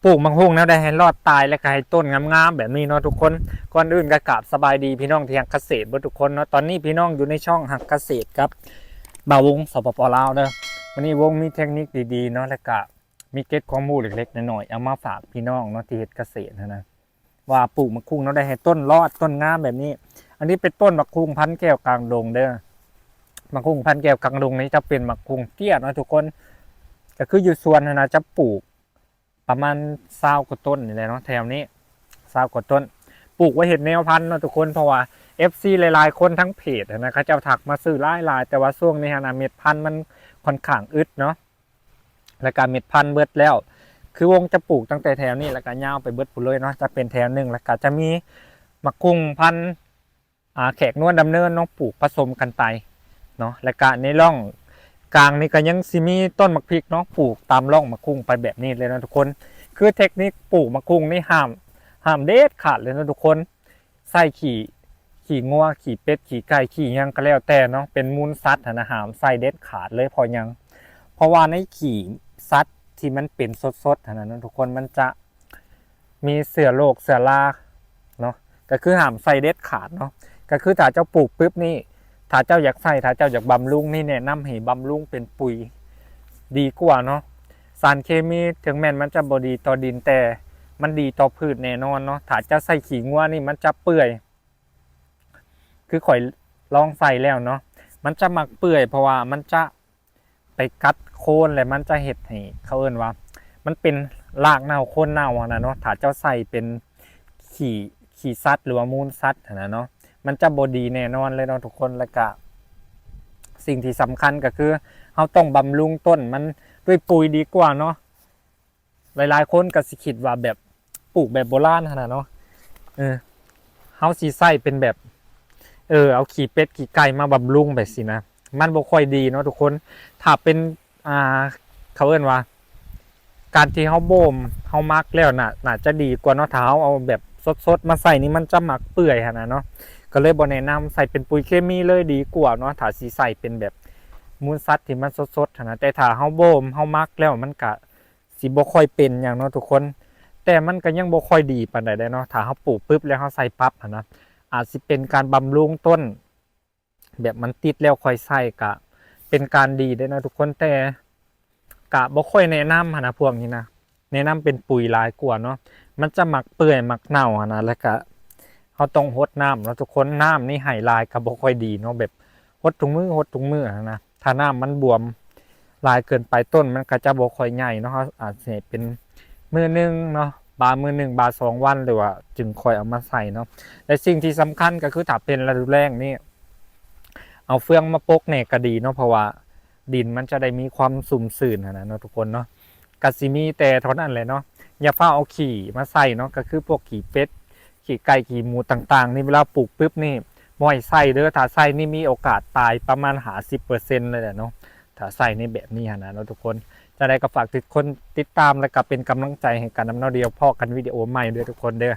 ປູກໝາກຫຸ່ງແນວໃດໃຫ້ລອດຕາຍ ແລະກະໃຫ້ຕົ້ນງາມໆແບບນີ້ເນາະທຸກຄົນ. ກ່ອນອື່ນກະກາບສະບາຍດີພີ່ນ້ອງທີ່ຮັກກະເສດເບິດທຸກຄົນເນາະ. ຕອນນີ້ພີ່ນ້ອງຢູ່ໃນຊ່ອງຮັກກະເສດກັບບ່າວວົງ ສປປ ລາວເດີ. ມື້ນີ້ວົງມີເທັກນິກດີໆເນາະ ແລະກະມີເກັບຄວາມຮູ້ເລັກໆນ້ອຍໆ ເອົາມາຝາກພີ່ນ້ອງເນາະ ທີ່ເຮັດກະເສດຫັ້ນນະ ວ່າປູກໝາກຫຸ່ງເນາະ ໄດ້ໃຫ້ຕົ້ນລອດຕົ້ນງາມແບບນີ້. ອັນນີ້ເປັນຕົ້ນໝາກຫຸ່ງພັນແກ້ວກາງດົງເດີ. ໝາກຫຸ່ງພັນແກ້ວກາງດົງນີ້ຈະເປັນໝາກຫຸ່ງເຕ້ຍເນາະທຸກຄົນ. ກະຄືຢູ່ສວນຫັ້ນນະ ຈະປູກປະມານຊາວກວ່າຕົ້ນນີ້ແຫຼະເນາະ ແຖວນີ້ ຊາວກວ່າຕົ້ນ. ປູກໄວ້ເຮັດແນວພັນເນາະທຸກຄົນ ເພາະວ່າເອັຟຊີຫຼາຍໆຄົນທາງເພຈຫັ້ນນະ ເຂົາເຈົ້າທັກມາຊື້ຫຼາຍໆ ແຕ່ວ່າຊ່ວງນີ້ຫັ້ນນະ ເມັດພັນມັນຂ້ອນຂ້າງອຶດເນາະ ແລ້ວກະເມັດພັນເບິດແລ້ວ. ຄືວົງຈະປູກຕັ້ງແຕ່ແຖວນີ້ ແລ້ວກະຍາວໄປເບິດພຸ້ນເລີຍເນາະ ຈະເປັນແຖວໜຶ່ງ ແລ້ວກະຈະມີໝາກຫຸ່ງພັນ ອ່າ ແຂກນວນດຳເນີນເນາະ ປູກປະສົມກັນໄປເນາະ. ແລ້ວກະໃນຮ່ອງກາງນີ້ກະຍັງຊິມີຕົ້ນໝາກພິກເນາະ ປູກຕາມຮ່ອງໝາກຫຸ່ງໄປແບບນີ້ເລີຍເນາະທຸກຄົນ. ຄືເທັກນິກປູກໝາກຫຸ່ງນີ້ຫ້າມ ຫ້າມເດັດຂາດເລີຍເນາະທຸກຄົນ. ໃສ່ຂີ້ ຂີ້ງົວ ຂີ້ເປັດ ຂີ້ໄກ່ ຂີ້ຫຍັງກະແລ້ວແຕ່ເນາະ ເປັນມູນສັດຫັ້ນນະ ຫ້າມໃສ່ເດັດຂາດເລີຍ. ເພາະຫຍັງ? ເພາະວ່າໃນຂີ້ສັດທີ່ມັນເປັນສົດໆຫັ້ນນະເນາະທຸກຄົນ ມັນຈະ ມີເຊື້ອໂລກເຊື້ອລາເນາະ ກະຄືຫ້າມໃສ່ເດັດຂາດເນາະ. ກະຄືຖ້າເຈົ້າປູກປຶບນີ້ ຖ້າເຈົ້າຢາກໃສ່ ຖ້າເຈົ້າຢາກບຳລຸງນີ້ ແນະນຳໃຫ້ບຳລຸງເປັນປຸຍດີກວ່າເນາະ. ສານເຄມີເຖິງແມ່ນມັນຈະບໍ່ດີຕໍ່ດິນ ແຕ່ມັນດີຕໍ່ພືດແນ່ນອນເນາະ. ຖ້າເຈົ້າໃສ່ຂີ້ງົວນີ້ ມັນຈະເປື່ອຍ ຄືຂ້ອຍລອງໃສ່ແລ້ວເນາະ ມັນຈະມັກເປື່ອຍ ເພາະວ່າມັນຈະ ໄປກັດໂຄນ ແລະມັນຈະເຮັດໃຫ້ ເຂົາເອີ້ນວ່າ ມັນເປັນຮາກເນົ່າໂຄນເນົ່າຫັ້ນນະເນາະ. ຖ້າເຈົ້າໃສ່ເປັນຂີ້ ຂີ້ສັດ ຫຼືວ່າມູນສັດຫັ້ນນະເນາະ ມັນຈະບໍ່ດີແນ່ນອນເລີຍເນາະທຸກຄົນ. ແລ້ວກະສິ່ງທີ່ສຳຄັນກະຄື ເຮົາຕ້ອງບຳລຸງຕົ້ນມັນດ້ວຍປຸຍດີກວ່າເນາະ. ຫຼາຍໆຄົນກະຊິຄິດວ່າແບບ ປູກແບບໂບລານຫັ້ນນະເນາະ ເອີ ເຮົາຊິໃສ່ເປັນແບບ ເອີ ເອົາຂີ້ເປັດຂີ້ໄກ່ມາບຳລຸງແບບຊີ້ນະ ມັນບໍ່ຄ່ອຍດີເນາະທຸກຄົນ. ຖ້າເປັນ ອ່າ ເຂົາເອີ້ນວ່າ ການທີ່ເຮົາບົ່ມ ເຮົາໝັກແລ້ວນະ ໜ້າຈະດີກວ່າເນາະ. ຖ້າເຮົາເອົາແບບສົດໆມາໃສ່ນີ້ ມັນຈະໝັກເປື່ອຍຫັ້ນນະເນາະ ກະເລີຍບໍ່ແນະນຳ ໃສ່ເປັນປຸຍເຄມີເລີຍດີກວ່າເນາະ ຖ້າຊິໃສ່ເປັນແບບມູນສັດທີ່ມັນສົດໆຫັ້ນນະ. ແຕ່ຖ້າເຮົາບົ່ມ ເຮົາໝັກແລ້ວ ມັນກະ ຊິບໍ່ຄ່ອຍເປັນຫຍັງເນາະທຸກຄົນ ແຕ່ມັນກະຍັງບໍ່ຄ່ອຍດີປານໃດເດ້ເນາະ. ຖ້າເຮົາປູກປຶບແລ້ວເຮົາໃສ່ປັບຫັ້ນນະ ອາດຊິເປັນການບຳລຸງຕົ້ນ ແບບມັນຕິດແລ້ວຄ່ອຍໃສ່ ກະເປັນການດີເດ້ເນາະທຸກຄົນ. ແຕ່ກະບໍ່ຄ່ອຍແນະນຳຫັ້ນນະ ພວກນີ້ນະ ແນະນຳເປັນປຸຍຫຼາຍກວ່າເນາະ ມັນຈະໝັກເປື່ອຍໝັກເນົ່າຫັ້ນນະ. ແລ້ວກະເຮົາຕ້ອງຫົດນ້ຳເນາະທຸກຄົນ ນ້ຳນີ້ໃຫ້ຫຼາຍກະບໍ່ຄ່ອຍດີເນາະ ແບບ ຫົດທຸກມື້ ຫົດທຸກມື້ຫັ້ນນະ. ຖ້ານ້ຳມັນບວມຫຼາຍເກີນໄປ ຕົ້ນມັນກະຈະບໍ່ຄ່ອຍໃຫຍ່ເນາະ. ເຮົາອາດຊິໃຫ້ເປັນມື້ໜຶ່ງເນາະ ບາມື້ໜຶ່ງ ບາສອງວັນ ຫຼືວ່າຈຶ່ງຄ່ອຍເອົາມາໃສ່ເນາະ. ແລະສິ່ງທີ່ສຳຄັນກະຄື ຖ້າເປັນລະດູແລ້ງນີ້ ເອົາເຟືອງມາປົກແດ່ກະດີເນາະ ເພາະວ່າດິນມັນຈະໄດ້ມີຄວາມຊຸ່ມຊື່ນຫັ້ນນະເນາະທຸກຄົນເນາະ. ກະຊິມີແຕ່ເທົ່ານັ້ນແຫຼະເນາະ ຢ່າຟ້າວເອົາຂີ້ມາໃສ່ເນາະ ກະຄືພວກຂີ້ເປັດ ຂີ້ໄກ່ ຂີ້ໝູຕ່າງໆນີ້ ເວລາປູກປຶບນີ້ບໍ່ໃຫ້ໃສ່ເດີ ຖ້າໃສ່ນີ້ມີໂອກາດຕາຍປະມານຫ້າສິບເປີເຊັນເລີຍແຫຼະເນາະ ຖ້າໃສ່ໃນແບບນີ້ຫັ້ນນະເນາະທຸກຄົນ. ຈັ່ງໃດກະຝາກທຸກຄົນຕິດຕາມ ແລະກະເປັນກຳລັງໃຈໃຫ້ກັນນຳເນາະ. ດຽວພໍ້ກັນວິດີໂອໃໝ່ເດີທຸກຄົນເດີ.